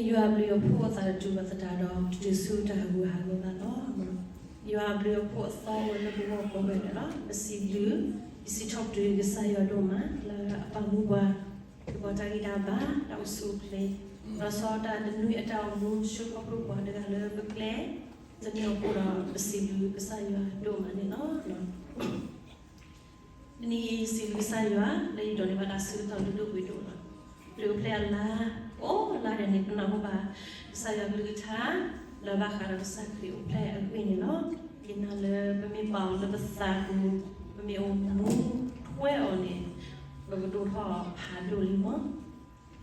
ယွၤအဘျုးအဖှိၣ်အသးတတူာ်ဘၣ်သတးဒီး တတုၤဆူတၢ်ဟးဂူာ်ဟးဂီၤဘၣ်လီၤ. ယွၤအဘျုးအဖှိၣ်အသီဝဲလၢပဂီၢ်ကိးဂၤဒဲးလီၤ. ပစံးဘျုး, ပစံးထီၣ်ပတြၢၤကစၢ်ယွၤဒိၣ်မး လၢအပာ်မူပှၤ, ဒီးတၢ်ဂံၢ်တၢ်ဘါ, တၢ်အိၣ်ဆူၣ်အိၣ်ချ့, လီၤဆီတၢ်တနွံအတၢ်အိၣ်မူ ဆှၢခီဖျိပှၤတဂၤလၢပကျဲ တနံၤအဃိဒီး ပစံးဘျုးကစၢ်ယွၤဒိၣ်မးန့ၣ်လီၤ. တနံၤအံၤ စံးဘျုးကစၢ်ယွၤ လၢယဒိးန့ၢ်ဘၣ်တၢ်ဆၢကတီၢ်ဒိၣ်ဒိၣ်ဝ့ၢ်ဒိၣ်လီၤ. ခရံာ်အိၣ်ဖျဲၣ်အလါ, ကိးလါဒဲးန့ၣ် ပနၢ်ဟူဘၣ် ကစၢ်ယွၤကလုၢ်ကထါ လၢဘၣ်ဃးဒီးကစၢ်ခရံာ်အိၣ်ဖျဲၣ်အဂ့ၢ်န့ၣ်လီၤ. ယနာ်လၢပမ့ၢ်ပာ်အီၤလၢပသးပူၤ, ပမ့ၢ်အိၣ်မူထွဲအီၤန့ၣ် ပကဒိၣ်ထီၣ်ဖးဒိၣ်လံမး.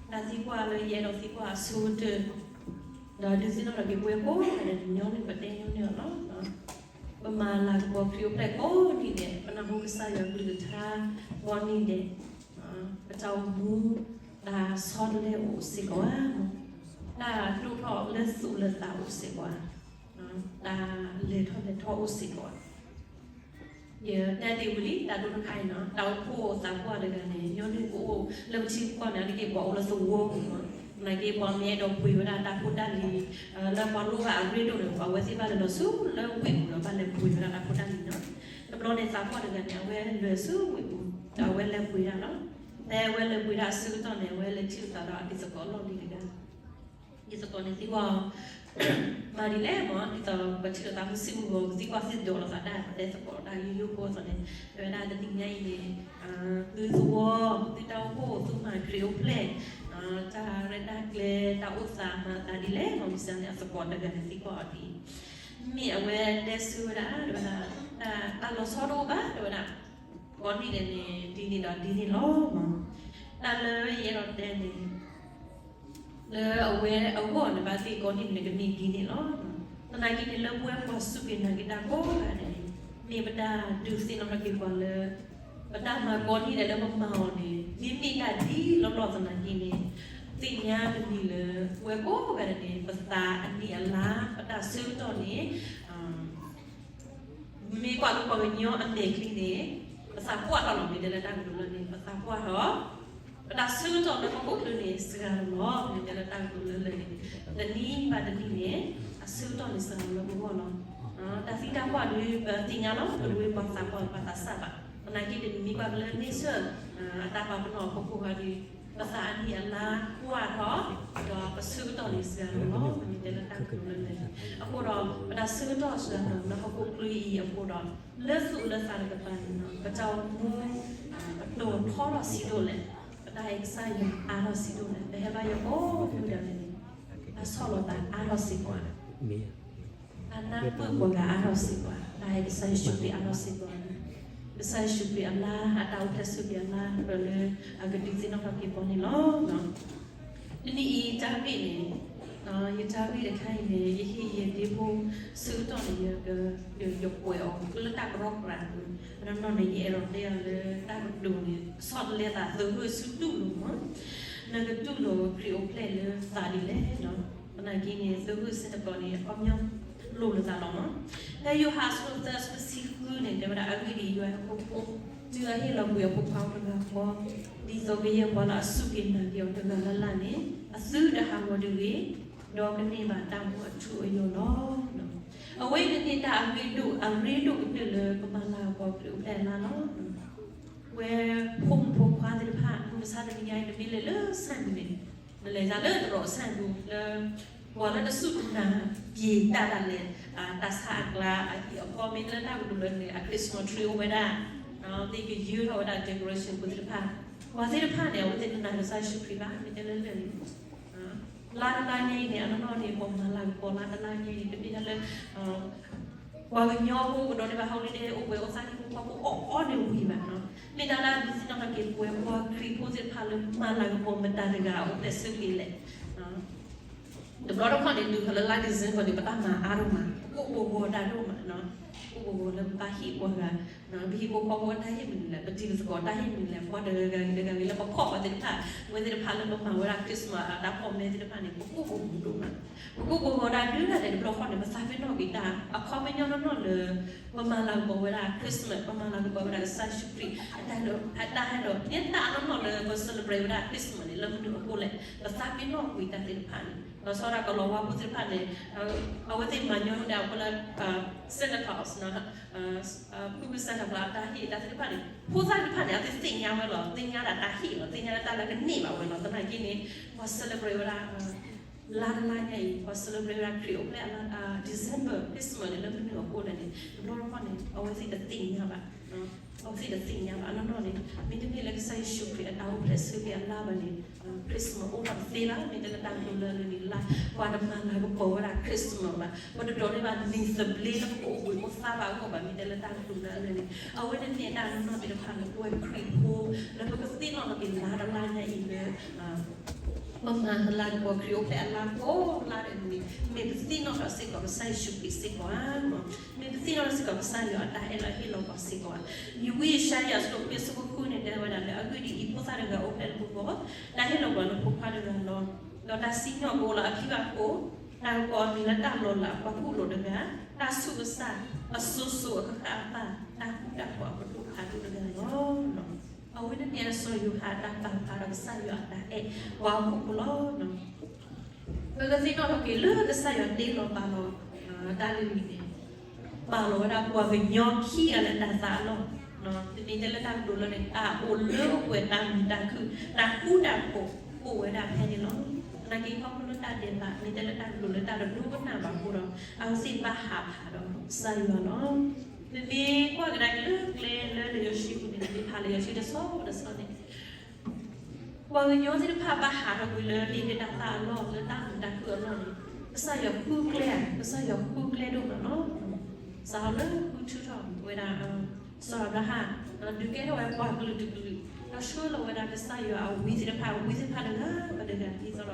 တၢ်သံကွၢ်လၢယအဲၣ်ဒိးသံကွၢ်အဆိကတၢၢ်, ဒီးဒုးသ့ၣ်နီၣ်ထီၣ်က့ၤပဝဲကိးဂၤဒဲး ညီနုၢ်ပတဲညီနုၢ်အီၤလီၤ. ပမၤလၤကပီၤခရံာ်အိၣ်ဖျဲၣ်ကိးနံၤဒဲး, ပနၢ်ဟူကစၢ်ယွၤကလုၢ်ကထါကိးနံၤဒဲး, ပတၢ်အိၣ်မူ တၢ်ဆီတလဲအိၣ်စ့ၢ်ကီးဧါ, တၢ်ဒိၣ်ထီၣ်လၢသူၣ်လၢသးအိၣ်စ့ၢ်ကီးဧါ, တၢ်လဲၤထီၣ်လဲၤထီအိၣ်စ့ၢ်ကီးဧါ. ယတဲတ့ၢ်ဝံၤလံ တၢ်ဒိတခါအံၤနီၤ, တၢ်အိၣ်ဖှိၣ်သးပှၢ်တဂၤန့ၣ် ညီနုၢ်ကအိၣ်လၢပထံပကီၢ်န့ၣ် အါတက့ၢ်ပှၤအိၣ်လၢသဝီပူၤမး, သနာ်က့ပှၤမ့ၢ်အဲၣ်ဒိးပှ့ၤဝဲဒၣ်တၢ်ဖိတၢ်လံၤ လၢပှၤလိၣ်ဘၣ်အရ့ဒိၣ်န့ၣ် ပှၤဝဲသ့ၣ်ဘၣ်လဲၤလီၤဆူလၢဝ့ၢ်ပူၤဒီးဘၣ်လဲၤပှ့ၤဝဲဒၣ်တၢ်ဖိတၢ်လံၤနီၤ. တဘျီန့ၣ်သးပှၢ်တဂၤန့ၣ် အဝဲလဲၤဆူဝ့ၢ်ပူၤ ဒီးအဝဲလဲၤပှ့ၤဒၣ်လီၤ. ဖဲအဝဲလဲၤပှ့ၤဒၣ်အဆၢကတီၢ်န့ၣ် အဝဲလဲၤထံၣ်လိာ်သးဒီးအဒ်သိးကီးအလီၢ်လံၤတဂၤ ဒ်သိးကီးန့ၣ်သံကွၢ်အီၤ, မၤဒ်လဲၣ်မး ဒ်သိးပထံၣ်လိာ်သးမုၢ်ဆ့ၣ်မုၢ်ဂီၤ ပသံကွၢ်သံဒိးလိာ်သးတၢ် ပတဲသကိးတၢ်ယိယိဖိအသိးန့ၣ် တဲဝဲဒၣ်တနံၤညါအံၤန့ၣ် သုသဝီ သုတၢ်အိၣ်ဖှိၣ် သုမၤခရံာ်အိၣ်ဖျဲၣ် တၢ်ရဲၣ်တၢ်ကျဲၤ တၢ်အိၣ်သးမၤသးဒ်လဲၣ်မး မ့ၢ်စ့ၢ်န့ၣ် အသကိးတဂၤန့ၣ်သံကွၢ်အီၤဒ်အံၤ, မ့ၢ်အဝဲတဲဆၢဝဲဒၣ် တဲဝဲဒၣ် တၢ်လီၤဆီတအိၣ်ဘၣ် တဲဝဲဒၣ် ကိးနံၤဒဲးန့ၣ် ဒ်န့ၣ်ဒီးဒ်န့ၣ်လီၤ. တၢ်လၢယအဲၣ်ဒိးတဲန့ၣ် လၢအဝဲအဂီၢ်န့ၣ် ဘၣ်သ့ၣ်ကိးနံၤန့ၣ် ကမ့ၢ်ဒ်န့ၣ်လီၤ. သနာ်က့န့ၣ် လၢပဝဲပှၤစူၢ်က့ၤနာ်က့ၤတၢ်ကိးဂၤဒဲးန့ၣ် မ့ၢ်ပတၢ်ဒုးသ့ၣ်နီၣ်ထီၣ်က့ၤပှၤလၢ ပတၢ်မၤကိးနံၤဒဲးလၢပမၤအီၤန့ၣ် မ့မ့ၢ်ဒၣ်ဒ်လီၢ်လီၢ်သနာ်က့န့ၣ် သ့ၣ်ညါတမံၤလၢ ပဝဲကိးဂၤဒဲးန့ၣ် ပသးအနံၣ်အလါ ပတၢ်ဆၢကတီၢ်န့ၣ် မ့ၢ်ကွၢ်လၢပှၤကညီအမဲာ်ချံန့ၣ် ပသးပှၢ်ထီၣ်လီၤ မ့ၢ်တဲလၢတၢ်ကတိၤလၢန့ၣ် ပသးပှၢ်ထီၣ်, ပတၢ်ဆၢကတီၢ်လၢဟီၣ်ခိၣ်ချၢန့ၣ် စှၤလီၤ မ့ၢ်တဲလၢတၢ်ကတိၤလၢလၢာ်န့ၣ် တနံၤဘၣ်တနံၤန့ၣ် အဆၢကတီၢ်န့ၣ်စှၤလီၤလၢပဂီၢ်လီၤ. တၢ်သံတၢ်ပှၢ်ဒုး ပသ့ၣ်ညါလီၤ ပဝဲပှၤသးပှၢ်ပှၤသးစၢ်ဘၣ်. သနာ်က့န့ၣ် မ့ၢ်ကွၢ်က့ၤလၢန့ဆၢၣ် အတၢ်ပာ်ပနီၣ်အဖီခိၣ်ခါဒုး ပသးအနံၣ်အလါပှၢ်ထီၣ်, ဒီးပဆၢကတီၢ်န့ၣ်စှၤလီၤလီၤ မ့ၢ်တဲလၢတၢ်ကတိၤလၢလၢာ်န့ၣ်. အဃိဒီး ပတၢ်ဆၢကတီၢ်စှၤလီၤလၢဟီၣ်ခိၣ်ချၢအံၤအဃိဒီး လၢသူၣ်လၢသးတကပၤန့ၣ် ပတၢ်အိၣ်မူ ပတီၢ်ထီထီၣ်ဆံးဒိၣ်လဲၣ်, ပတၢ်အဲၣ်ကစၢ်ယွၤအါထီၣ်ဆံးဒိၣ်လဲၣ်, ပဟဲဘါယွၤကိးမုၢ်ဒၣ်လဲာ်န့ၣ် တၢ်ဆီၣ်လီၤသးအါထီၣ်စ့ၢ်ကီး တၢ်နၢ်ပၢၢ်ပှၤဂၤအါထီၣ်စ့ၢ်ကီး, တၢ်အဲၣ်ကစၢ်ယ့ၣ်ၡူးခရံာ်အါထီၣ်စ့ၢ်ကီး, ကစၢ်ယ့ၣ်ၡူးခရံာ်အလါ အတၢ်အိၣ်ဖျဲၣ်ဆူၣ်က့ၤအလါ ဒီးလၢအကဒုးသ့ၣ်နီၣ်ထီၣ်က့ၤပှၤန့ၣ်လီၤ. တနံၤအံၤတၢ်ဂ့ၢ်န့ၣ်, ယတၢ်ဂ့ၢ်တခါအံၤန့ၣ် ယဟ့ၣ်ယဲၤဒ့ဖိဆၢကတီၢ်န့ၣ် ယကွဲးအီၤလၢတၢ်ကရီကရၤ, အနီၢ်နီၢ်န့ၣ် ယအဲၣ်ဒိးတဲအီၤလၢတၢ်ကတိၤန့ၣ် ဆီတလဲသးသဂၢၢ်ဆူတူၢ်လိာ်မး, နကတူၢ်လိာ်ခရံာ်အိၣ်ဖျဲၣ်လၢသးဒ်လဲၣ်. သနာ်က့န့ၣ် သဂၢၢ်စ့ၢ်တကီးန့ၣ် အခီပညီလိၣ်လၢသးလီၤမး. ဖဲယိၤဟၣ်အဆၢသၢဆၢဆံဃုန့ၣ် တဲဝဲဒၣ်အဂ့ၢ်ဒ်အံၤ ယွၤဟဲခီဖျိ တုၤအဟ့ၣ်လီၤကွံာ်အဖိခွါအိၣ်တဂၤဃီ, ဒ်သိးကယဲၢ်ပှၤလၢအစူၢ်က့ၤနာ်က့ၤအီၤတဂၤလၢ်လၢ်န့ၣ် အသုတဟးဂီၤတဂ့ၤ, ဒီးကန့ၢ်ဘၣ်တၢ်မူအထူအယိာ်လီၤ. အဝဲအံၤန့ၣ်မ့ၢ်တၢ်အရ့ဒိၣ် အရ့ဒိၣ်ကတၢၢ်လၢပမၤလၤကပီၤခရံာ်အိၣ်ဖျဲၣ်အလါလီၤ. ဝဲဖိမုၣ်ဖိခွါသ့ၣ်တဖၣ် မုၢ်မဆါတနံၤညါအံၤ နမ့ၢ်လဲၤလၢဆၣ်ဒူန့ၣ်, နလဲၤဒၣ်လၢတရီးဆၣ်ဒူလၢ ပှၤလၢတစူၢ်တနာ်က့ၤတၢ်ဒၣ်လဲာ် တၢ်ဆါအကျါအဟံၣ်အဃီ မ့ၢ်လၢတၢ်ကတိၤလၢန့ၣ် အ Christmas tree အိၣ်ဝဲဒၣ်, သ့ၣ်ကယၢထီၣ်ဝဲဒၣ် decoration ဖိသ့ၣ်တဖၣ်, ပှၤသ့ၣ်တဖၣ်န့ၣ် အဝဲသ့ၣ်တနာ်ကစၢ်ယ့ၣ်ၡူးခရံာ်ဘၣ် မ့ၢ်တဲလၢလၢာ်န့ၣ် လါတလါညါအံၤန့ၣ် အနီၢ်နီၢ်န့ၣ် ပှၤမၤလၤကပီၤလါတလါညါအံၤန့ၣ် တမ့ၢ်ဒၣ်လၢ ပှၤကညီဖိကဒီးန့ၣ်ဘၣ် holiday အိၣ်ဝဲအိၣ်သးန့ၣ် ဖိခွါဖိအီၣ်အီန့ၣ်ဝံၤဘၣ်, မ့ၢ်တၢ်လၢအဒုးသ့ၣ်နီၣ်ထီၣ်က့ၤပဝဲပှၤခရံာ်ဖိသ့ၣ်တဖၣ်လၢမၤလၤကပီၤမတၤတဂၤအိၣ်ဖျဲၣ်ဆၢက့ၤလဲၣ်. တဘျီတခီၣ်န့ၣ် တုၤလၢလါ December န့ၣ် ပတၢ်မၤအါထီၣ်မး ကိၣ်ဘိဂီၤတၢ်ဒိၣ်မး, ကိၣ်ဘိဂီၤလၢပဘၣ်ဟ့ၣ်ပှၤဂၤ, ပဟံၣ်ဖိဃီဖိအတၢ်ဟ့ၣ်မနုၤလဲၣ်, ပတံၤပသကိးတၢ်ဟ့ၣ်မနုၤလဲၣ်, ပှၤတဂၤဂၤဂၤဂၤဂၤလၢပဖီၣ်ပှၤသ့ၣ်တဖၣ်, အဝဲသ့ၣ်တဖၣ်လၢပမၤဝဲဒၣ် Christmas အတၢ်ဖီၣ်မဲသ့ၣ်တဖၣ်န့ၣ် ပကိၣ်ဘိဂီၤဒိၣ်မး, ပကိၣ်ဘိဂီၤတၢ်ဒုးတၢ်လဲာ်တဘျီဃီန့ၣ် ပသးပ့ၤနီၣ်က့ၤတၢ် အခီပညီနီၢ်နီၢ်လၢ ပမၤလၤကပီၤဝဲဒၣ် Christmas, ပမၤလၤကပီၤဝဲဒၣ်ကစၢ်ယ့ၣ်ၡူးခရံာ် အတၢ်ဟဲဒီး အတၢ်ဟဲဒီး မ့ၢ်တၢ်အနီၢ်နီၢ်လၢပ celebrate ဝဲဒၣ် Christmas န့ၣ် လၢမနုၤအဃိလဲၣ်, ပသးပ့ၤနီၣ်ကွံာ်တၢ်သ့ၣ်တဖၣ်န့ၣ် လီၤဆီဒၣ်ကလီၤဝါဖိသ့ၣ်တဖၣ်န့ၣ် အဝဲသ့ၣ်မၤညီနုၢ်ဒၣ်အဃိလၢ Santa Claus ဖုဖု Santa Claus အတၢ်ဟ့ၣ်တၢ်သ့ၣ်တဖၣ်န့ၣ် ဖိသၣ်သ့ၣ်တဖၣ်န့ၣ် အဝဲသ့ၣ်သ့ၣ်ညါဝဲလီၤ, သ့ၣ်ညါဒၣ်တၢ်ဟ့ၣ်လီၤ, သ့ၣ်ညါလၢတၢ်လၢကန့ၢ်ဘၣ်ဝဲလီၤ. သနာ်က့န့ၣ် ပှၤ celebrate ဝဲဒၣ် လါတလါညါအံၤ ပှၤ celebrate ဝဲဒၣ် ခရံာ်အိၣ်ဖျဲၣ်အလါ December Christmas န့ၣ် လၢမနုၤအဃိလဲၣ်န့ၣ် တဘျီတခီၣ်န့ၣ် အဝဲသ့ၣ်တသ့ၣ်ညါဘၣ် အဝဲသ့ၣ်တသ့ၣ်ညါဘၣ်. အနီၢ်နီၢ်န့ၣ် မ့တမ့ၢ်လၢကစၢ်ယ့ၣ်ၡူးခရံာ်အတၢ်အိၣ်ဖျဲၣ်ဆၢက့ၤအလါဘၣ်န့ၣ် Christmas အိၣ်ထီၣ်တသ့ဘၣ်. မ့ၢ်တဲလၢတၢ်ကတိၤလၢလၢန့ၣ် လါ ပှၤတမၤလၤကပီၤဝဲဒၣ် Christmas ဘၣ်, ပတဒိးန့ၢ်ဘၣ်နံၤသဘျ့လၢပကအိၣ်ဘှံးအိၣ်သါဘၣ်အဂီၢ်ဘၣ်. မ့ၢ်တဲလၢတၢ်ကတိၤလၢလၢန့ၣ် အဝဲန့ၣ်မ့ၢ်တၢ်နီၢ်နီၢ်သ့ၣ်တဖၣ်လၢပဝဲခရံာ်ဖိ လၢပကသ့ၣ်နီၣ်ထီၣ်က့ၤလါတလါညါအံၤလၢ ပမၤလၤကပီၤခရံာ်အိၣ်ဖျဲၣ်အလါကိးလါဒဲးန့ၣ် မ့ၢ်ပသ့ၣ်နီၣ်ထီၣ်စ့ၢ်ကီးကစၢ်ယ့ၣ်ၡူးခရံာ်စ့ၢ်ကီးဧါ, မ့ၢ်ပသ့ၣ်နီၣ်ထီၣ်စ့ၢ်ကီးကစၢ်ယွၤအတၢ်အဲၣ်လၢအဟ့ၣ်လီၤပှၤစ့ၢ်ကီးဧါ. ဝံယၡါယၤအဆၢဒိၣ်ခွံအဆၢဖိဃုန့ၣ် တဲဝဲဒၣ်လၢ အဂ့ၢ်ဒ်အံၤ, ဖိသၣ်တဂၤအိၣ်ဖျဲၣ်လၢပဂီၢ်, တၢ်ဟ့ၣ်လီၤပှၤလၢဖိခွါတဂၤလီၤ. ဒီးတၢ်စံၣ်ညီၣ်ကအိၣ်လၢအဖံဘၣ်ခိၣ်, တၢ်ကကိးအမံၤလၢတၢ်လီၤလးပှၤကူၣ်လိာ်တဂၤ, တၢ်ဆူးကစၢ်အစိၤစိၤအဃၣ်ဃၣ်အပၢ်, တၢ်ဃူတၢ်ဖိးအပဒိၣ်ဖးဒိၣ်တဂၤလီၤ. အဝဲန့ၣ်မ့ၢ်အစီၤယိၤဟၣ်အတၢ်ပာ်ဖျါဒီးကစၢ်ယွၤအတၢ်အဲၣ်ပှၤဟီၣ်ခိၣ်ဖိလီၤ. ပကသ့ၣ်နီၣ်ထီၣ်က့ၤလၢကစၢ်ယွၤတ့လီၤပာ်လီၤ တၢ်လၢလံၤန့ၣ် ပာ်လီၤဝဲဒၣ်ပှၤကညီခံဂၤလၢတၢ်သးအလီၢ်, မ့ၢ်တဲလၢတၢ်ကတိၤလၢန့ၣ် တၢ်အိၣ်လၢအပှဲၤတၢ်မုာ်တၢ်ခုၣ် တၢ်ဃူတၢ်ဖိးအိၣ်ဝဲဒၣ်ဖဲန့ၣ်လီၤ. သနာ်က့ခီဖျိလၢတၢ်ဒဲးဘး မ့ၢ်တဲလၢတၢ်ကတိၤလၢတၢ်တဒိကနၣ်ဘၣ်အဃိဒီး အဝဲသ့ၣ်ဘၣ်ဟးဖးဒီးကစၢ်ယွၤလီၤ. ပမ့ၢ်ကွၢ်ကဒါက့ၤလၢကျဲလၢလံာ်စီဆှံပူၤန့ၣ် ပမ့ၢ်ဖးလံာ်စီဆှံတဆီတဆီန့ၣ် ပှၤကညီသ့ၣ်တဖၣ်ဘၣ်ဟးထီၣ်ကွံာ်လၢ ဒ့ၣ်ဒ့ၣ်တၢ်သၣ်အလီၢ် လၢတၢ်မုာ်တၢ်ခုၣ်အလီၢ်န့ၣ် ကစၢ်ယွၤဃုကျဲ, ကစၢ်ယွၤဃုကျဲဒိၣ်မးလီၤ. စးထီၣ်လၢဃုထၢထီၣ်ဝဲဒၣ် စီၤအၤဘြၤဟၣ်, ဒုးကဲထီၣ်ဝဲပှၤကလုာ်တကလုာ်, ဒီးဆှၢလီၤဝဲဒၣ်ကစၢ်ယွၤအဝံသ့ၣ်တဖၣ်, ဝံသ့ၣ်တဖၣ်တဂၤဘၣ်တဂၤ ဒ်သိးဒီး ကမ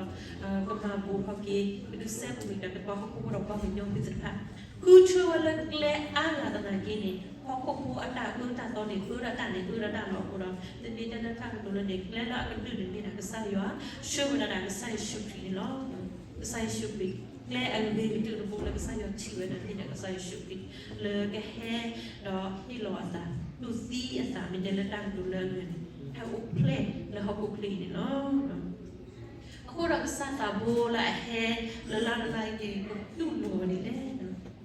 ၤဘူးထီၣ်က့ၤ ကဒုးစဲဘူးက့ၤဒီးပှၤဟီၣ်ခိၣ်ဖိဒီးပှၤကညီဝံသ့ၣ်တဖၣ် ဃုထၢဝဲလၢကျဲအါဂၤသနာ်က့န့ၣ် ဟီၣ်ခိၣ်ဖိအတၢ်အၢတၢ်သီန့ၣ် အၢတၢ်န့ၣ် အၢတၢ်လီၤအဃိဒီး ပမ့ၢ်တဲလၢတၢ်ကတိၤလၢန့ၣ် ကျဲလၢအကဒုၣ်န့ၣ်မ့ၢ်ဒၣ်ကစၢ်ယွၤ, ဆှၢဝဲဒၣ်ဒၣ်ကစၢ်ယ့ၣ်ၡူးခရံာ်န့ၣ်လီၤ. ကစၢ်ယ့ၣ်ၡူးခရံာ် ကျဲအဂ့ၤကတၢၢ်တဘိလၢကစၢ်ယွၤထံၣ်ဝဲဒၣ်မ့ၢ်ဒၣ်ကစၢ်ယ့ၣ်ၡူးခရံာ် လၢကဟဲဒီးဟ့ၣ်လီၤအသး တူၢ်သံအသး မ့ၢ်တဲလၢတၢ်ကတိၤလၢအဂ့ၢ်န့ၣ် ဟဲအိၣ်ဖျဲၣ်လၢဟီၣ်ခိၣ်ချၢအံၤန့ၣ်လီၤ. အဃိဒီးကစၢ်သးဘိလၢအဟဲလၢလါတလါအံၤန့ၣ် ပကတူၢ်လိာ်အီၤဒ်လဲၣ်,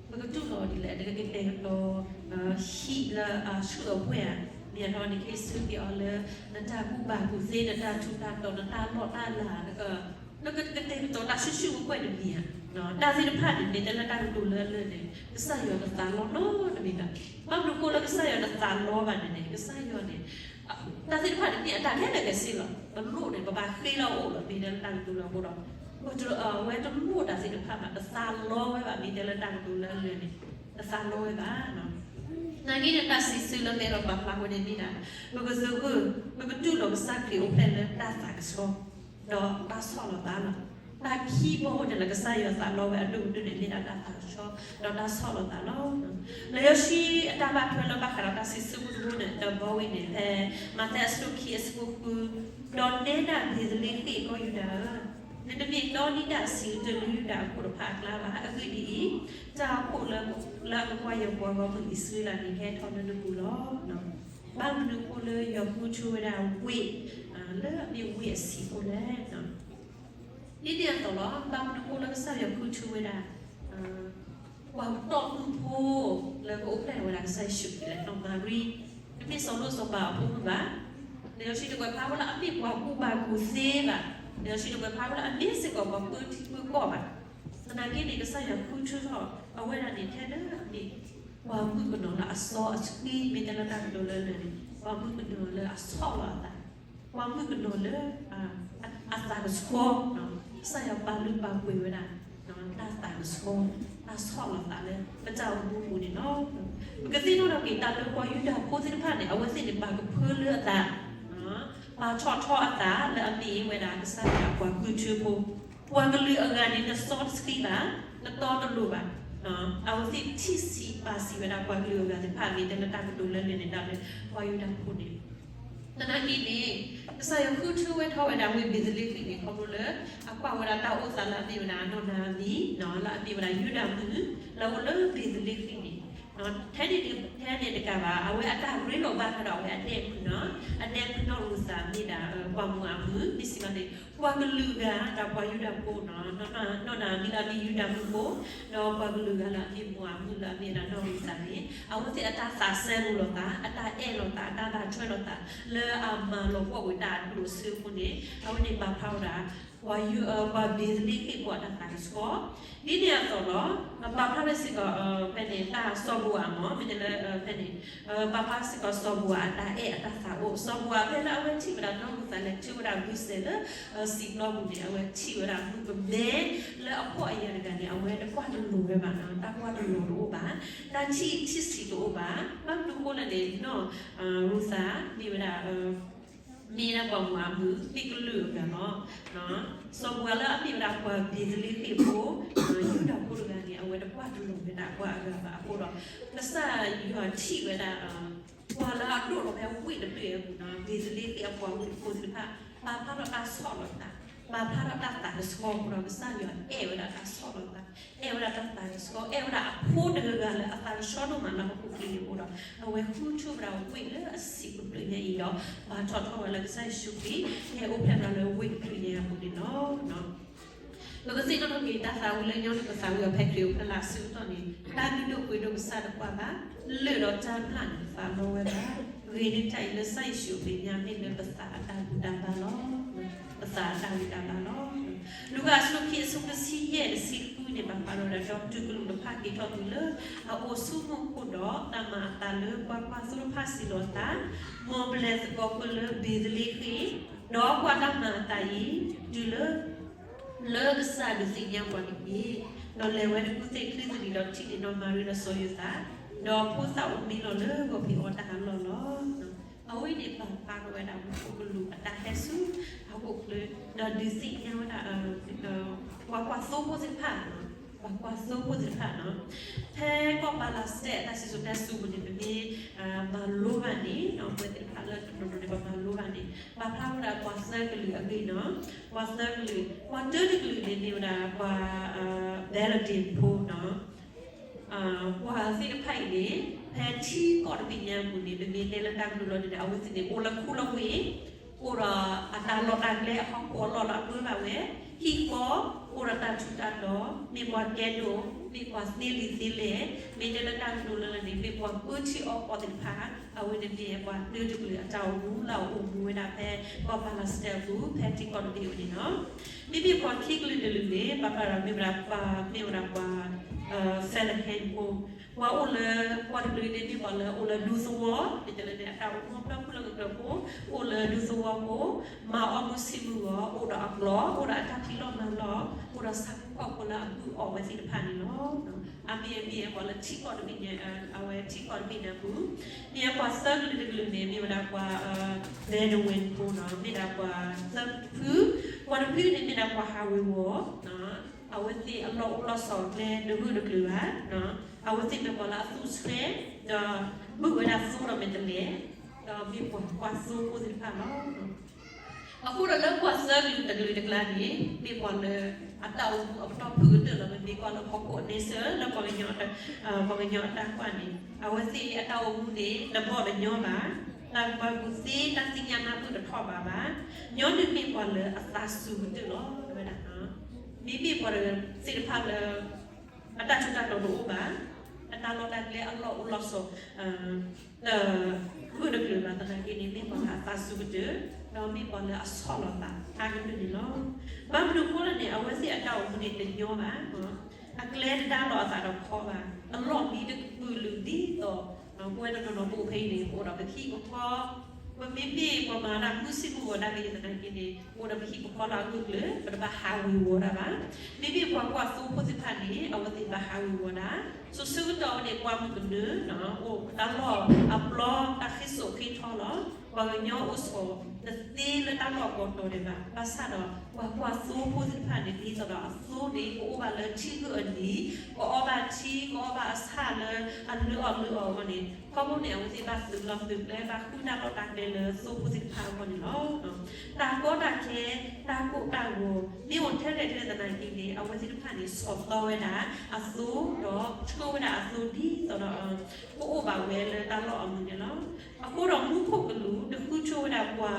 ပကတူၢ်လိာ်အီၤဒ်လဲၣ်, နကကတဲာ်ကတီၤ ဟံၣ်လၢအဆူၣ်အဝဲၢ်ဧါ, မ့ၢ်အလီၤန့ၣ် ကဟ့ၣ်ဆၢက့ၤအီၤလၢ နတၢ်ကူၣ်ဘၣ်ကူၣ်သ့ နတၢ်ထူးတၢ်တီၤ နတၢ်လီၢ်တၢ်လၤ နက နကကတဲာ်ကတီၤတၢ်ဆူၣ်ဆူၣ်ဝဲၢ်ဝဲၢ်တမံၤဧါ, တၢ်သ့ၣ်တဖၣ်န့ၣ် မ့ၢ်တဲလၢတၢ်ကတိၤလၢအလၢန့ၣ် ကစၢ်ယွၤတသးလီနီတမံၤဘၣ်. ဘၣ်မနုၤအဃိလၢကစၢ်ယွၤတသးလီဘၣ်န့ၣ်န့ၣ် ကစၢ်ယွၤန့ၣ် တၢ်သ့ၣ်တဖၣ်န့ၣ် မ့ၢ်အတၢ်ခဲလၢာ်ခဲဆ့လီၤ. ပလိၣ်န့ၣ် ပဘၣ်ဃ့လီၤအိၣ်လီၤ မ့ၢ်တဲလၢတၢ်ကတိၤလၢအဃိဒီး အဝဲတလိၣ်တၢ်သ့ၣ်တဖၣ်ဘၣ် တသးလီဝဲဘၣ် မ့ၢ်တဲလၢတၢ်ကတိၤလၢအလၢန့ၣ် တသးလီဝဲဘၣ်. နာ်က့န့ၣ် တၢ်စံးဆၢလၢမဲဒီးပာ်ဖျါဝဲန့ၣ်မ့ၢ်ဒၣ် ပကသဂၢၢ် ပကတူၢ်လိာ်ကစၢ်ခရံာ်အိၣ်ဖျဲၣ်လၢတၢ်သးကဆှီ ဒီးတၢ်ဆီၣ်လီၤသးလီၤ. တၢ်ခံဘီန့ၣ်လၢကစၢ်ယွၤသးလီဝဲအဒိၣ်ကတၢၢ်န့ၣ် မ့ၢ်ဒၣ်တၢ်သးကဆှီ ဒီးတၢ်ဆီၣ်လီၤသးလီၤ. လံာ်စီဆှံအတၢ်ဘၣ်ထွဲလၢဘၣ်ဃးဒီးတၢ်စံးဆၢဖိတဘိန့ၣ် တဘီဝဲန့ၣ် ဖဲမးသဲအဆၢခံအဆၢဖိဃု, ဒီးနဲဒၣ်ဘ့းသလ့ဃ့ၣ်ကီၢ်ယူဒၤဧၢ, နတမ့ၢ်ဒီနံၣ်ဒၣ်ဆံးကတၢၢ်လၢယူဒၤအခိၣ်တဖၣ်အကျါဘၣ်. အဂ့ၢ်ဒ်အံၤ, တၢ်အခိၣ်လၢအကကွၢ်ယွၤပှၤဂီၢ်မုၢ်အံၣ်စရ့လးန့ၣ် ဟဲထီၣ်လၢနပူၤလီၤ. ဘၣ်မနုၤအဃိလၢယွၤဃုထၢဝဲဒၣ်ဝ့ၢ် လၢအမ့ၢ်ဝ့ၢ်အဆံးအဃိလဲၣ်. ဒ်န့ၣ်အသိးလီၤ. ဘၣ်မနုၤအဃိလၢကစၢ်ယွၤဃုထၢဝဲဒၣ် ပှၤတီၢ်မုၢ်ဖိ လၢကအိၣ်ဖျဲၣ်ထီၣ်ဝဲဒၣ်ကစၢ်ယ့ၣ်ၡူးခရံာ်လဲၣ်. နီၢ်မၤရံ တမ့ၢ်စီၤလိၣ်စီၤပၤအဖိမုၣ်ဘၣ်. လံာ်စီဆှံတကွဲးဖျါဝဲလၢအမ့ၢ်ပှၤကူၣ်ဘၣ်ကူၣ်သ့ဘၣ်. လံာ်စီဆှံတကွဲးဖျါဝဲလၢအမ့ၢ်စ့ၢ်ကီးပှၤပၢထံပၢကီၢ်ဘၣ်. သနာ်က့န့ၣ် ကစၢ်ယွၤဃုထၢထီၣ်အဝဲဒၣ်န့ၣ် ထဲလၢအမ့ၢ် ပှၤမုၣ်ကနီၤလၢအစီအဆှံ မ့ၢ်တဲလၢတၢ်ကတိၤလၢလၢာ်န့ၣ် ပှၤမုၣ်ကနီၤလၢအဆီၣ်လီၤအသး, ပှၤမုၣ်ကနီၤလၢ အသးကဆှီ, ကစၢ်ယွၤပာ်လုၢ်ပာ်ပှ့ၤဝဲဒၣ် တၢ်သးကဆှီ, တၢ်ဆီၣ်လီၤသးလၢ ပတၢ်အိၣ်မူအပူၤန့ၣ်လီၤ. ပကသ့ၣ်နီၣ်ထီၣ်က့ၤတၢ်လၢပှၤယူဒၤဖိသ့ၣ်တဖၣ်န့ၣ် အဝဲသ့ၣ်န့ၣ် ပာ်ကဖၢလၢအသး, ပာ်ထီၣ်ထီအသးလၢအမ့ၢ်ဝဲဒၣ်ကစၢ်ယွၤအပှၤဃုထၢဖိ, ပှၤကလုာ်အဂၤန့ၣ် နစီတဆှံဘၣ်, နတီတလိၤဘၣ်. အဝဲသ့ၣ်ထံၣ်ဆံးပာ်ဆံးဝဲဒၣ်ပှၤကလုာ်အဂၤသ့ၣ်တဖၣ် မ့ၢ်တဲလၢတၢ်ကတိၤလၢလၢန့ၣ်ဒၣ်လၢ ပှၤယူဒၤဖိန့ၣ် သနာ်က့န့ၣ် ကစၢ်ယွၤဃုထၢဝဲထီၣ်ဝဲဒၣ်ဝ့ၢ်ဘ့းသလ့ဃ့ၣ်န့ၣ် ခီဖျိလၢ အကွၢ်ဝဲဒၣ်တၢ်အိၣ်သးလၢအမ့ၢ်ဝဲဒၣ်နီၢ်နၤမံၤ လၢအမ့ၢ်ဝဲဒၣ်ယူဒၤမုၣ် လၢအအိၣ်လၢဘ့းသလ့ဃ့ၣ်န့ၣ် ထဲန့ၣ်တကးဘၣ် အဝဲအတၢ်ရ့လိာ်ဘၣ်ဖဲဒီးအဝဲအဒဲၣ်ဖုနီၤ အဒဲၣ်ဖုနီၢ်ရူၤသးမ့ၢ်ဒၣ် ပှၤမိၤအၤမုၣ် မ့ၢ်စံးဘၣ်န့ၣ် ပှၤကလုာ်ဂၤဒီးပှၤယူဒၤဖိနီၤ နီၢ်နၤမံၤလၢအမ့ၢ်ယူဒၤမုၣ်ဖိ ဒီးပှၤကလုာ်ဂၤလၢအမ့ၢ်မိၤအၤမုၣ်လၢအမ့ၢ်ဝဲဒၣ်နီၢ်ရူၤသးန့ၣ် အဝဲသ့ၣ်အတၢ်သးစဲဘူးလိာ်သး အတၢ်အဲၣ်လိာ်သး အတၢ်သးထွဲလိာ်သး လၢအမၤလီၤပှီၢ်ဝဲတၢ်အဒိၣ်အဆၢအဃိန့ၣ် အဝဲန့ၣ်ပာ်ဖျါဝဲဒၣ် ပှၤယူ ပှၤဘ့းသလ့ဃ့ၣ်ဖိအတၢ်သးကဆှီ ဒ်န့ၣ်အသိးလီၤ ပာ်ဖျါထီၣ်စ့ၢ်ကီး ဖဲန့ၣ် တၢ်စီၤဘူၤအၤမ့ၢ် မ့ၢ်တဲလၢ ဖဲန့ၣ် ပာ်ဖျါစ့ၢ်ကီးစီၤဘူၤအၤအတၢ်အဲၣ်အတၢ်သးအိၣ် စီၤဘူၤအၤဖဲလၢအဝဲထံၣ်ဝဲဒၣ်နီၢ်ရူၤသးလဲၤထၢဝဲဒၣ်ဘုစဲးလၢ စံာ်ပျီပူၤန့ၣ် အဝဲထံၣ်ဝဲဒၣ်မုၣ်ကမဲ လၢအဖှီၣ်အယာ်တဂၤန့ၣ် အဝဲတကွၢ်တလီၤဝဲဘၣ်နီၤ တၢ်ကွၢ်တလီၤတအိၣ်ဘၣ် တၢ်ထံၣ်ထံၣ်ဆံးတအိၣ်ဘၣ် ဘၣ်မနုၤအဃိလဲၣ်န့ၣ် နီၢ်ရူၤသးမ့ၢ်ဝဲဒၣ် မ့ၢ်ဒၣ်ပှၤမိၤအၤမုၣ် မ့ၢ်ကလုာ်အဂၤလီၤ စီၤဘူၤအၤလၢအမ့ၢ်ဝဲဒၣ်ပှၤဘ့းသလ့ဃ့ၣ်ဖိ ယူဒၤဖိတဂၤန့ၣ် အဝဲတကွၢ်တလီၤဝဲဒၣ်ပှၤအဂၤဘၣ်အဃိဒီး ကစၢ်ယွၤထံၣ်ဝဲဒၣ် ပှၤလၢအဒိၣ်ထီၣ်ဖဲဝ့ၢ်တဖျၢၣ်အပူၤနီၤ ဘ့းသလ့ဃ့ၣ်အပှၤဝ့ၢ်ဖိသ့ၣ်တဖၣ် ပာ်ဖျါထီၣ်တၢ်ဆီၣ်လီၤသး ပာ်ဖျါထီၣ်တၢ်သးကဆှီအဃိဒီး ကစၢ်ယွၤအဲၣ်ဝဲဒၣ်တၢ်ဆီၣ်လီၤသး အဲၣ်ဝဲဒၣ်တၢ်သးကဆှီ အဲၣ်ဝဲဒၣ်အဖိတဂၤဂၤလၢအသးကဆှီဒိၣ်မးလၢဟီၣ်ခိၣ်ချၢအံၤအဃိဒီး အဝဲဃုထၢဝဲဒၣ်ဝ့ၢ်လၢအဆံးကဖျၢၣ်ညါအံၤဒီး ပာ်ထီၣ်ထီၣ်ဝဲလၢကစၢ်ယ့ၣ်ၡူးခရံာ် ဟဲအိၣ်ဖျဲၣ်ဒီးလၢဝ့ၢ်တဖျၢၣ်ညါအပူၤန့ၣ်လီၤ. ပကသ့ၣ်နီၣ်ထီၣ်က့ၤတၢ်သးဝံၣ်လၢညီနုၢ်ပသးဝံၣ်အီၤဖဲခရံာ်အိၣ်ဖျဲၣ်လၢအဆၢကတီၢ်န့ၣ် တၢ်လုၢ်ဒိၣ်ပှ့ၤဒိၣ်ကစၢ်တကွၢ်ဘၣ်, လၢၢ်ဒီးတၢ်မျၢ်န့ၣ် သးလီဝဲဘၣ်. ဂ့ၤန့ၢ်တၢ်အံၤလၢကစၢ်ယ့ၣ်ၡူးအမဲာ်ညါ မ့ၢ်လၢပသးအတၢ်ဘူၣ်တၢ်ဘါလီၤ. ပသးအတၢ်ဘူၣ်တၢ်ဘါလီၤ. လူၤကၣ်အဆၢခံအဆၢဖိတဆံယဲၢ်တဆံဃုန့ၣ် ပာ်ဖျါထီၣ်ဝဲဒၣ် ဒီးတုၤကလူးတဖၣ်က့ၤထီၣ်တုၤလၢ အအိၣ်ဆူမူခိၣ်ဒီး တၢ်မၤအသးလၢပှၤကွၢ်သိတဖၣ်စံးလီၤအသး, မ်ပလဲၤသကိးပၢၢ်လၢဘ့ၤသလ့ဃ့ၣ်, ဒီးကွၢ်တၢ်မၤအသးအံၤ တုၤလၢ လၢကစၢ်ဒုးသ့ၣ်ညါပှၤတက့ၢ်. ဒီးလဲၤဝဲတကူၣ်သ့ၣ်ချံသရံးဒီးထံၣ်န့ၢ်နီၢ်မၤရံဒီးစီၤယိၤသး, ဒီးဖိသၣ်အိၣ်မံလီၤလၢဂီၤဖံးအီၣ်တၢ်အလီၢ်လီၤ. အဝဲန့ၣ်ပာ်ဖျါထီၣ်ဝဲဒၣ်မူခိၣ်ကလူးအတၢ်ဟဲဆူဟီၣ်ခိၣ်ချၢ, ဒီးဒုးသ့ၣ်ညါဝဲဒၣ် ပှၤကွၢ်သိဖိသ့ၣ်တဖၣ်, ပှၤကွၢ်သိဖိသ့ၣ်တဖၣ်နီၤ, ဖဲကီၢ်ပၤလးစတဲအတၢ်စံၣ်စိၤတဲစိၤပူၤန့ၣ် ပမ့ၢ်မၤလိဘၣ်န့ၣ် ပဝဲသ့ၣ်တဖၣ်လၢတနီၤနီၤန့ၣ် ပမၤလိဘၣ်န့ၣ် ပာ်ဖျါဝဲဒၣ်ပှၤသၢကလုာ်အဂ့ၢ်နီၤ, ပှၤသၢကလုာ်, ပှၤတၢတကလုာ်န့ၣ်မ့ၢ်ဝဲဒၣ်ပှၤ ဘဲလဒ့ဖိနီၤ ပှၤသ့ၣ်တဖၣ်အံၤန့ၣ် ဖဲထံကီၢ်တဘ့ၣ်ညါအပူၤန့ၣ် ပမ့ၢ်တဲလၢတၢ်ကတိၤလီၤန့ၣ် အဝဲသ့ၣ်န့ၣ် အိၣ်လၢခူလၢဝ့ၢ်, အိၣ်ဒီးအတၢ်လီၢ်တၢ်ကျဲအဟီၣ်ခိၣ်အလီၢ်လၢအပၢဘၣ်ဝဲ, ဟံၣ်ဃီ, အိၣ်ဒီးတၢ်ထူးတၢ်တီၤ, မ့ၢ်ပှၤကဲဒိၣ်, မ့ၢ်ပှၤသ့လံာ်သ့လဲၢ်, မ့ၢ်တဲလၢတၢ်ကတိၤလီၤန့ၣ် မ့ၢ်ပှၤပၢထံအီၣ်ကီၢ်သ့ၣ်တဖၣ်, အဝဲန့ၣ်မ့ၢ်ပှၤတၢတကလုာ်အတၢ်အိၣ်မူလၢအအိၣ်မူဝဲဒၣ်ဖဲ ကီၢ်ပၤလးစတဲအပူၤ ဖဲထံကီၢ်တဘ့ၣ်အပူၤန့ၣ်လီၤ. မ့မ့ၢ်ပှၤခံကလုာ်တလုာ်န့ၣ် ပာ်ဖျါဒီးမ့ၢ်ဝဲဒၣ်ပှၤ, မ့ၢ်ဝဲဒၣ်ပှၤ Bethlehem ဖိ, ပှၤအိၣ်လၢ ပှၤတကလုာ်န့ၣ်မ့ၢ်ပှၤလၢအိၣ်လၢဒူသဝီ, မ့ၢ်တဲလၢန့ၣ် အတၢ်အိၣ်မူဖျၢၣ်ဖုၣ်လၢကတၢၢ်ဖိ, အိၣ်လၢဒူသဝီဖိ, မၤအီၣ်မုၢ်ဆ့ၣ်မုၢ်ဂီၤ, အိၣ်ဒီးအကျိာ်, အိၣ်ဒီးအတၢ်ဖံးလီၢ်မၤလီၢ်, အိၣ်ဒီးဆၣ်ဖိကီၢ်ဖိလၢအပုၢ်အီၣ်ဝဲသ့ၣ်တဖၣ်န့ၣ်လီၤ. အမ့ၢ်အမ့ၢ်ပှၤလၢထံကီၢ်တဘ့ၣ်ညါ, အဝဲထံကီၢ်တဘ့ၣ်ညါပူၤ, မ့ၢ်ပှၤသၢကလုာ်တကလုာ်န့ၣ် မ့ၢ်ဝဲဒၣ်ပှၤ Bedouin ဖိနီၤ, မ့ၢ်ဒၣ်ပှၤသၢဖု, ပှၤတဖုန့ၣ်မ့ၢ်ဒၣ်ပှၤဟးဝ့ၤဝီၤ, အဝဲသ့ၣ်အလီၢ်အိၣ်လီၢ်ဆိးကျဲတဂၢၢ်တကျၢၤဘၣ်, အဝဲသ့ၣ်မ့ၢ်ပှၤလၢအသူၣ်ဆှဲ, ဒီးဘုၣ်ဝဲဒၣ်သိဒီးမဲာ်တဲးလဲး, ဒီးမ့ၢ်ပှၤကွၢ်သိဖိသ့ၣ်တဖၣ်လီၤ. အဃိဒီးလၢပှၤသၢကလုာ်တကလုာ်တကျါန့ၣ် မ့ၢ်ပှၤလၢအတၢ်အိၣ်မူအပတီၢ်ဖုၣ်ကတၢၢ်လီၤ. မ့မ့ၢ်ကွၢ်လၢဟီၣ်ခိၣ်အန့ဆၢၣ်လၢပှၤကညီ, ပှၤကညီအတၢ်ကွၢ်န့ၣ် အဝဲသ့ၣ်အတၢ်အိၣ်မူန့ၣ် တဘီတညီဘၣ်, တၢ်ကူၣ်သ့တၢ်သ့ၣ်ညါနၢ်ပၢၢ်တထီၣ်ဘးဘၣ်, ညီနုၢ်မ့ၢ်ပှၤလၢအသးစူၤကတၢၢ်လီၤဝဲဒၣ်. မ့မ့ၢ်ပှၤသ့ၣ်တဖၣ်လၢ အတၢ်ထူးတၢ်တီၤတအိၣ်ဘၣ်, အတၢ်လီၢ်တၢ်ကျဲအလီၢ်အိၣ်လီၢ်ဆိး တဂၢၢ်တကျၢၤဘၣ်သနာ်က့န့ၣ် မ့ၢ်ပှၤလၢအသးစူၤကတၢၢ်, ဒီးမ့ၢ်ပှၤလၢအဆီၣ်လီၤသးအါကတၢၢ်န့ၣ်လီၤ. ဘၣ်မနုၤအဃိလဲၣ်န့ၣ် အဝဲသ့ၣ်အတၢ်အိၣ်မူန့ၣ်တညီဘၣ်, အကျဲတဒါလီၤအသးဒီးခီဘၣ်, အလီၢ်မံတကပုာ်လုာ်ဒ်သိး ပဝဲတနီၤနီၤပအိၣ်ဖဲအံၤန့ၣ် ပအိၣ်ဒီးပဟံၣ်ပဃီ, ပမ့မ့ၢ်ပှၤမၤတၢ်မုၢ်ဆ့ၣ်မုၢ်ဂီၤဒၣ်ကယဲၢ်သနာ်က့န့ၣ် ပအိၣ်ဒီးပဟံၣ်ပဃီလၢအဂၢၢ်ကျၢၤ ပတဘၣ်ဟးဝ့ၤဝီၤတၢ်ဘၣ်. မ့မ့ၢ်ပှၤကွၢ်သိဖိသ့ၣ်တဖၣ်န့ၣ် အဝဲသ့ၣ်ဘၣ်ဟးဝ့ၤဝီၤတၢ်, စိၤဆၢကတီၢ်ဝဲန့ၣ် ပှၤမုၢ်ကနၢ အိၣ်တၢ်လီၢ်အပျီ တၢ်ဃ့စိာ်ဃ့ထီလီၤ. ပှၤကညီအိၣ်ဆိးတသ့လၢတၢ်လီၢ်ကိးတီၤဒဲးဘၣ်. ဘၣ်ဆၣ်ဒီး ပှၤကွၢ်သိဖိသ့ၣ်တဖၣ်န့ၣ် ဒ်သိးဒီးအသိ န့ၣ် ကအိၣ်ဘၣ်လၢထံဂုၢ်အနံၤ, ကအီၣ်ဘၣ်ထံ ကအီၣ်ဘၣ်အဆၣ်လၢအလုၢ်အီၣ်လုၢ်အီအဂီၢ်န့ၣ် ခီဖျိန့ၣ် အဝဲသ့ၣ်ဘၣ်သုးလီၢ်သုးကျဲ ဘၣ်ဃုတၢ်လီၢ်တၢ်ကျဲလၢသိဖိသ့ၣ်တဖၣ်အဂီၢ်န့ၣ်လီၤ. တၢ်ကီတၢ်ခဲ တၢ်ကိၢ်တၢ်ဂီၤ မ့ၢ်အိၣ်ထဲလဲၣ်ထဲလဲၣ်သနာ်က့န့ၣ် အဝဲသ့ၣ်တဖၣ်န့ၣ် ဆီၣ်သီဝဲဒၣ်အသိ ဒီးဆှၢဝဲဒၣ်အသိဒ်သိးဒီး ကအိၣ်ဘၣ်ဝဲလၢတၢ်လီၢ်အမုာ်န့ၣ်လီၤ. အဃိဒီးမူခိၣ်ကလူး တဃုထၢဝဲဒၣ်ပှၤ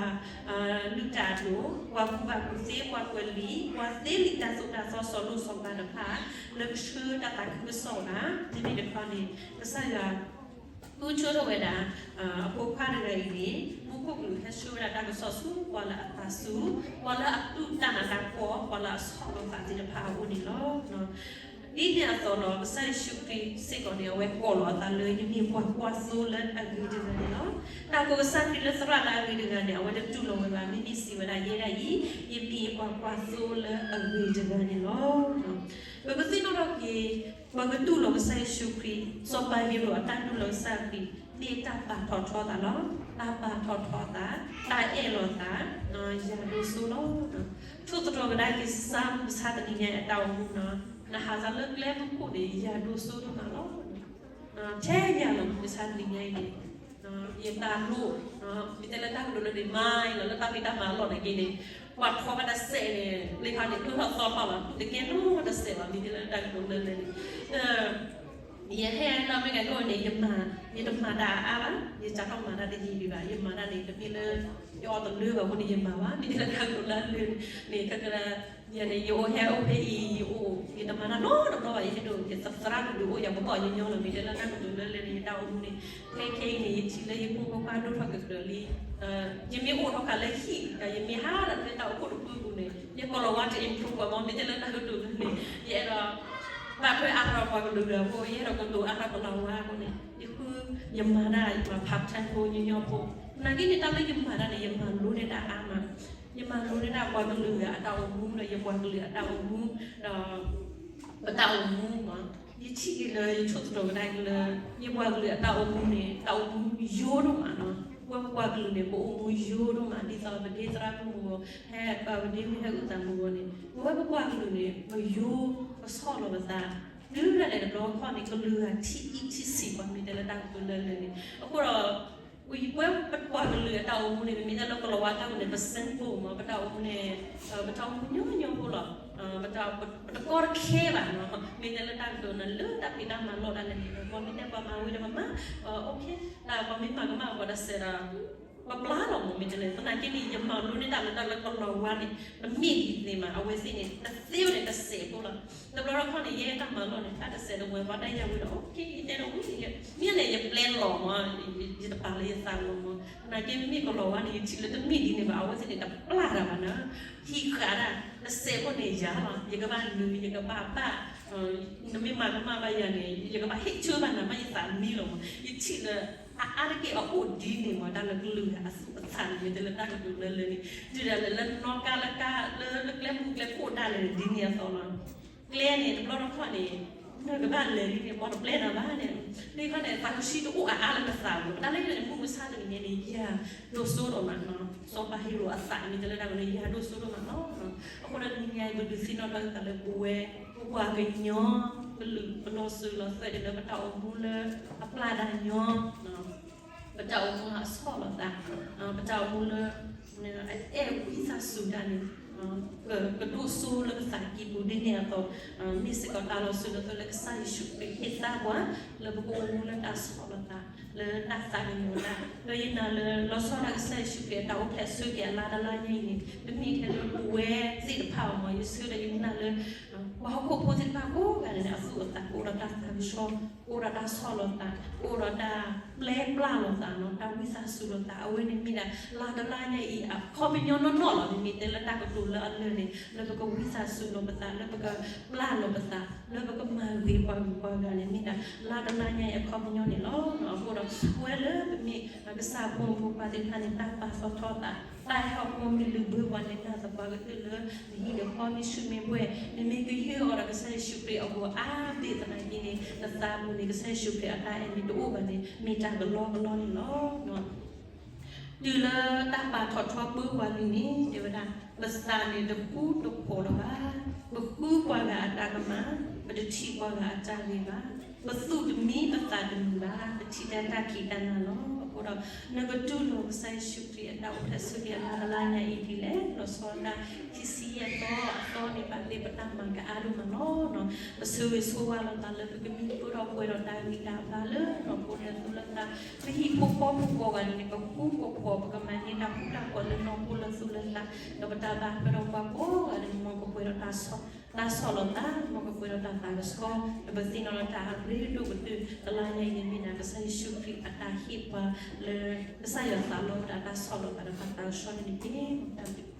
လုၢ်တၢ်အဒိၣ်, ပှၤကူၣ်ဘၣ်ကူၣ်သ့, ပှၤကွဲးလံာ်, ပှၤသ့လံာ်တၢ်သိၣ်တၢ်သီစီၤလိၤစီၤပၤတဖၣ် လၢကဆှၢတၢ်သးခုကစီၣ်ဘၣ်. မ့မ့ၢ်တခီန့ၣ် ကစၢ်ယွၤ ဃုထၢထီၣ်ဝဲဒၣ် အဖိခွါတဂၤအံၤန့ၣ် မူခိၣ်ကလူးဟဲဆှၢဝဲဒၣ်တၢ်ကစီၣ်ဆူပှၤလၢအသးစူၤ, ပှၤလၢအတူၢ်တၢ်နးတၢ်ဖှီၣ်, ပှၤလၢအဆီၣ်လီၤသးသ့ၣ်တဖၣ်အအိၣ်န့ၣ်လီၤ. ဒ်န့ၣ်အသိးဒီး ကစၢ်ယ့ၣ်ၡူးခရံာ်စ့ၢ်ကီးန့ၣ် အဝဲကိးလီၤအသးလၢ ယမ့ၢ်ပှၤကွၢ်သိလၢအဂ့ၤတဂၤန့ၣ်လီၤ. တၢ်ကိးကစၢ်ခရံာ်လၢသရၣ်လၢအဂ့ၤတဂၤန့ၣ် အဝဲတတူၢ်လိာ်ဝဲဘၣ်, မ့မ့ၢ်စံးဝဲဒၣ် ယဲဒၣ်အံၤ ယမ့ၢ်ပှၤကွၢ်သိလၢအဂ့ၤတဂၤန့ၣ်လီၤ. ပကသ့ၣ်နီၣ်ထီၣ်က့ၤ ပှၤကတူၢ်လိာ်ကစၢ်ယ့ၣ်ၡူးခရံာ် စီၤပၤဟ့ရိၣ်အတၢ်တူၢ်လိာ်ကစၢ်ခရံာ် မ့ၢ်တၢ်ပာ်ထီၣ်ထီသးလီၤ. တၢ်ပာ်ထီၣ်ထီသး, တၢ်အဲၣ်လီၤသး, ယၤဒိၣ်စိလီၤ. ထိၣ်သတြီၤကဒါက့ၤ ကစၢ်မုၢ်မဆါတနံၤညါအတၢ်အိၣ်မူနီၤ, နဟးသးလၢကျဲမုၢ်ခိၣ်န့ၣ် ယၤဒိၣ်စိဒိၣ်မးလီၤ. ထဲယၤလီၤမုၢ်မဆါတနံၤညါအံၤန့ၣ် ယသးဒိၣ်, မ့ၢ်တဲလၢတၢ်ကတိၤလၢန့ၣ် မၤအံၤလီၤ လၢတၢ်ဖံးတၢ်မၤအလီၢ်နာ်က့န့ၣ် ပှၤထီဘၣ်တစဲးန့ၣ် လၢခါန့ၣ် ကျိထီၣ်သီထီၣ်လီၤ တကဲနီတစဲးလီၤ မ့ၢ်တဲလၢတၢ်ကတိၤလၢလၢန့ၣ် ယဟဲလီၤမ့ၢ်ဂ့ၤန့ၣ် ယမၤ, ယတမၤတၢ်အါအါဘၣ်, ယစးထီၣ်မၤတၢ်တယံာ်ဒံးဘၣ်, ယမၤတၢ်န့ၣ် တမ့ၢ်လၢ ယအီၣ်တလၢဘၣ်အဃိန့ၣ် ယမၤဘၣ်, မ့ၢ်တဲလၢတၢ်ကတိၤလၢလၢန့ၣ် ခဲကနံၣ် ယၤန့ၣ် ယအိၣ်ဟဲအိၣ်ဖဲအံၤ ယအိၣ် ယတမၤတၢ်နီတဘျီဘၣ်, ယဟဲဒိၣ်က့ၤသရၣ်ကဒုးအိၣ်ယၤ ပဘၣ်ညီညီလီၤ မ့ၢ်တဲလၢတၢ်ကတိၤလၢလၢန့ၣ် ယတၢ်အိၣ်မူန့ၣ် ခဲခဲအံၤန့ၣ် ယထံၣ်လၢယဖိခွါဒိၣ်ထီၣ်ကကြၢးလံ ယမ့ၢ်အိၣ်ထီၣ်ဃာ်လၢဟံၣ် ဒီးယမ့ၢ်ဟးဒီးလၢတၢ်အိၣ်ဖှိၣ်တဖုပူၤန့ၣ် ယကိးလီၤဝါတ improve ကွၢ်မး မ့ၢ်တဲလၢတၢ်ကတိၤလၢလၢန့ၣ် ယအဲၣ်ဒိး ဘၣ်ထွဲအါထီၣ်ပှၤကလုာ်ဂၤဖိ ယအဲၣ်ဒိးကတိၤအါထီၣ်ကလီၤဝါအဃိန့ၣ် ယဃု ယမၤတၢ် ယမၤ part time ဖိညီညီဖိ နာ်က့န့ၣ် တၢ်လၢယမၤတၢ်န့ၣ် ယမၤလိန့ၢ်တၢ်အါမး ယမၤလိန့ၢ်တၢ်ပှၤကလုာ်ဂၤအတၢ်အိၣ်မူ ဒီးယပှၤကလုာ်အတၢ်အိၣ်မူ ဒီး ပတၢ်အိၣ်မူမး ယထံၣ်က့ၤလၢယဆိၣ်သတြီၤကဒါက့ၤလၢ ယပှၤကလုာ်အတၢ်အိၣ်မူန့ၣ် တၢ်အိၣ်မူယိဒိၣ်မးနီၤ ပဝဲပပှၤကလုာ်န့ၣ် ပအိၣ်မူယိဒိၣ်မး ဒ်သိးပဒ့သရၣ်မုၣ်မုၢ်ဂီၤ ဟဲပဒ့မုၢ်ဟဲအုၣ်သးမုၢ်ဂီၤန့ၣ် ပဝဲပပှၤကလုာ်န့ၣ် ပယိ ပဆီၣ်လီၤပသး တုၤဒၣ်လဲာ်တဘျီခီန့ၣ် ကလုာ်ဂၤထံၣ်အံၣ်ထံၣ်ဆံးပှၤ မ့ၢ်တဲလၢတၢ်ကတိၤလၢလၢန့ၣ် အဃိဒီး ပဝဲပပှၤကလုာ်အတၢ်အိၣ်မူန့ၣ် ပမ့ၢ်တဲလၢကလီၤဝါတၢ်အိၣ်န့ၣ် percent ဖိမး ပတၢ်အိၣ်မူန့ၣ် ပတၢ်အိၣ်မူညီညီဖိလီၤ ပတကီတခဲဘၣ်နီၤ မ့ၢ်တဲလၢတၢ်ကတိၤန့ၣ် လၢတၢ်ဖံးတၢ်မၤလီၢ်ဒၣ်လဲာ်န့ၣ် ပှၤမ့ၢ်တဲပှၤမၤဝံၤဒီးပမၤ okay တၢ်ပှၤမ့ၢ်မၤကမၣ်ပှၤတစဲးဒီး ပပျၢ်လီၤမး မ့ၢ်တဲလၢ သနာ်က့န့ၣ် ယမၤလိန့ၢ်တၢ်လၢတၢ်လၢကလီၤဝါန့ၣ် တမ့ၢ်ဒ်န့ၣ်မး အဝဲသ့ၣ်န့ၣ် တသ့အိၣ်န့ၣ်တစဲးဖိလီၤ တဘျီတခီန့ၣ် ယဲတၢ်မၤလီၢ်န့ၣ် တၢ်တစဲးတဝဲ ပှၤတၢ်ယါဝံၤဒီး okay ယတဲဒီးဝံၤ မ့ၢ်န့ၣ် ယပျဲလီၤမး ယတပာ်လၢယသးလီၤမး သနာ်က့မ့ၢ်ကလီၤဝါန့ၣ် ယထံၣ်လၢတမ့ၢ်ဒ်န့ၣ်ဘၣ် အဝဲသ့ၣ်န့ၣ် တပျၢ်တၢ်ဘၣ်နၤ ဟံးဃာ်ဒၣ် တစဲးဖိန့ၣ်ယၤလီၤ ယကဘၣ်နုာ် ယကဘၣ်ဘၣ် နမ့ၢ်မၤကမၣ်ဘၣ်ယၤန့ၣ် ယကဘၣ်ဟ့ၣ်ဆၢဘၣ်နၤ ဘၣ်ယသးမံလီၤမး ယထံၣ်လၢ အအါတက့ၢ်အအိၣ်ဒ်န့ၣ်မး တၢ်လၢကလုာ်အသူၣ်အသးန့ၣ် မ့ၢ်တဲလၢတၢ်ကတိၤလၢလၢန့ၣ် တုၤဒၣ်လဲာ်လၢနီၣ်ကါလၢကါလၢကျဲမုၢ်ကျဲခိၣ်ဒၣ်လဲာ် ဒ်န့ၣ်အသိးလီၤ ကျဲန့ၣ် တဘျီတခီၣ်န့ၣ် နကဘၣ်လဲၤဒ်န့ၣ် ပှၤတပျဲနၤဘၣ်န့ၣ် လၢခီန့ၣ် သးကဆှံတအိၣ်အါအါလၢနသးဘၣ် တၢ်လၢယန့ၣ် မုၢ်မဆါတနံၤန့ၣ် ယၤဒိၣ်စိဒိၣ်မးနီၤ စီၤပၤဟ့ရိၣ်အသးန့ၣ် မ့ၢ်တဲလၢတၢ်ကတိၤန့ၣ် ယၤဒိၣ်စိဒိၣ်မးလီၤ အဃိဒီးတနံၤညါအံၤ ပဒုးသ့ၣ်နီၣ်ထီၣ်သးလၢပဝဲ ပပှၤကညီ ကလုာ်ပလီၢ်စုလီၢ်သွဲၣ်န့ၣ်လၢပတၢ်အိၣ်မူလၢ အပျၢ်တၢ်ညီ ပတၢ်အိၣ်မူလၢအဆီၣ်လီၤသး ပတၢ်အိၣ်မူလၢ အဲၣ်ဝံသးစူၤတၢ်န့ၣ် ကဒိၣ်စိလၢပသးကံၢ်ပူၤဒ်န့ၣ်အသိး မ့ၢ်စ့ၢ်ကီးတၢ်လီၤစၢၤလီၤသွဲၣ်လၢကစၢ်ယ့ၣ်ၡူးခရံာ်ဟ့ၣ်သါပှၤ လၢပကအိၣ်မူလၢတၢ်ဆီၣ်လီၤသး လၢတၢ်သးကညီၤတၢ် ဒီးယနာ်လၢလီၤဆီဒၣ်ကစၢ်ယ့ၣ်ၡူးခရံာ်အတၢ်အိၣ်ဖျဲၣ်ဆၢက့ၤအလါတလါညါအံၤန့ၣ် တမ့ၢ်ထဲလၢပဝဲသ့ၣ်တဖၣ်အံၤမး ယဆၢဒီးယနာ်လၢ ပှၤဟီၣ်ခိၣ်ဖိသ့ၣ်တဖၣ်ကိးဂၤန့ၣ် အသူၣ်အသးကအိၣ်ဒီးတၢ်သးကဆှီ ကအိၣ်ဒီးတၢ်ဆီၣ်လီၤသး ကအိၣ်ဒီးတၢ်ပျဲပျၢ်လီၤသးနီၤ တၢ်ဝံသးစူၤလီၤသး အဝဲန့ၣ်မ့ၢ်ဒၣ် လါတလါညါအံၤ အခီပညီနီၢ်နီၢ်လီၤ မ့မ့ၢ်တဲလၢတၢ်ကတိၤလၢအလၢာ်န့ၣ် လၢပကဝံသးစူၤလီၤပသး လၢပကပျၢ်လီၤပသး လၢပကမၤဂ့ၤပှၤဂုၤပှၤဂၤန့ၣ် မ့ၢ်ဒၣ်လါတလါညါအံၤအခီပညီန့ၣ်လီၤ. အဃိဒီး ပဝဲလၢပမ့ၢ်ကစၢ်ဖိမုၣ်ဖိခွါသ့ၣ်တဖၣ်န့ၣ် တၢ်ပာ်သီထီသး တၢ်ဟီၣ်ခိၣ်မ့ၢ်လုၢ်ဘၢပှၤန့ၣ် နာ်သပှၢ်ကတၢၢ်လၢ နဟံၣ်နဃီမ့ၢ်ဆူၣ်မ့ၢ်ဘှဲၣ် နမ့ၢ်ကယၢၢ်အီၤဒီးကစၢ်ယ့ၣ်ၡူးခရံာ်အဂီၢ်အါဘ့ၣ်သနာ်က့န့ၣ် နသးပူၤန့ၣ် ကစၢ်ယ့ၣ်ၡူးခရံာ်အတၢ်အဲၣ်န့ၣ်တအိၣ်ဘၣ်န့ၣ် မ့ၢ်တၢ်ကလီကလီန့ၣ်လီၤ. တုၤလၢတၢ်ပာ်ထီၣ်ထီပၢပှၤလံန့ၣ် တဲဝဲဒၣ် ပသးန့ၣ်တဃူတဖိးလၢၤဘၣ်. ပဃုပှၤဂၤအ တၢ်ကမၣ်, ပတထံၣ်ပှၤဂၤအတၢ်ဂ့ၤဘၣ်, ပသူၣ်တမံပသးတမုာ်ဘၣ်, ပထံၣ်တၢ်တၢ်ခံးတၢ်နၤလီၤ. အဃိဒီး နကတူၢ်လိာ်ကစၢ်ယ့ၣ်ၡူးခရံာ်အတၢ်အိၣ်ဖျဲၣ်ဆူက့ၤအလါကလါညါအံၤဒ်လဲၣ်, လီၤဆီဒၣ်တၢ်ခံဆံယဲၢ်သီအသီန့ၣ် ဘၣ်သ့ၣ်ပတၢ်မၤကအါဒိၣ်မးလီၤ. ပဆိၣ်ဂ့ၤဆိၣ်ဝါလိာ်သးလၢပကမံပၢၢ်ထီၣ်ပှဲၤဒီးတၢ်ဂံၢ်တၢ်ဘါလၢ နီၢ်ခိလၢသူၣ်လၢသး, ပဟံၣ်ဖိဃီဖိကိးဂၤန့ၣ် ပဃူပဖိး ပကမၤန့ၢ်တၢ်ဃူတၢ်ဖိးလၢနီၢ်ခိလၢသူၣ်လၢသး, ဒီးပတၢ်ဘၣ်ထွဲဒီးပှၤကိးဂၤန့ၣ် မ်ကပှဲၤဒီးတၢ်ဆီ တၢ်ဆီၣ်လီၤသး, မ်ကပှဲၤဒီးတၢ်သးကဆှီ, ဒီးပသ့ၣ်နီၣ်လၢတၢ်အရ့ဒိၣ်ကတၢၢ် ကလါညါအံၤန့ၣ်မ့ၢ်ဒၣ် ကစၢ်ယ့ၣ်ၡူးခရံာ်အတၢ်ဟ့ၣ်ပှၤလၢ ကစၢ်ယွၤသးလီဝဲဒၣ်တၢ်ဆီၣ်လီၤသးဒီးတၢ်သးကဆှီန့ၣ်တက့ၢ်. တၢ်ဘျုး